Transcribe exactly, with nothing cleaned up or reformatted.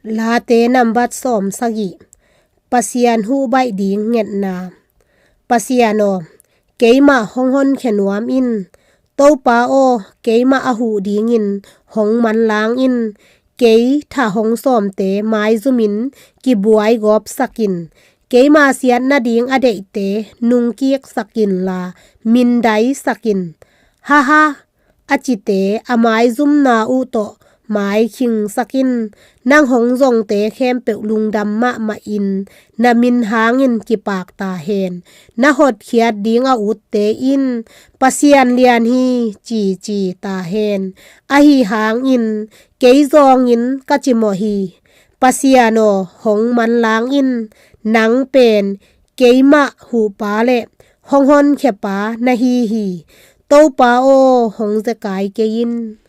Late nambat sawm sagih. Pasian huh baih ding ngetna. Pasian aw, keimah hong honkhia nuam in. Topa aw, keimah a huh dingin hong manlang in. Kei tha hong sawmte maizumin kibuai gawpsak in. Keima siat nading a deihte nungkiksak inla, mindaisak in. Haha, a cite a maizumna uh tawh maikhingsak in. Nang hong zongte khempeuh lungdam mahmah in, na min hangin kipak ta hen. Na hotkhiat ding a utte in, Pasian lian hi, cici ta hen. Ahi hangin kei zawngin ka cimawh hi. Pasian aw, hong manlang in. Nang pen keimah huhpa le hong honkhiapa na hi hi. Topa aw, hong zekai kei in.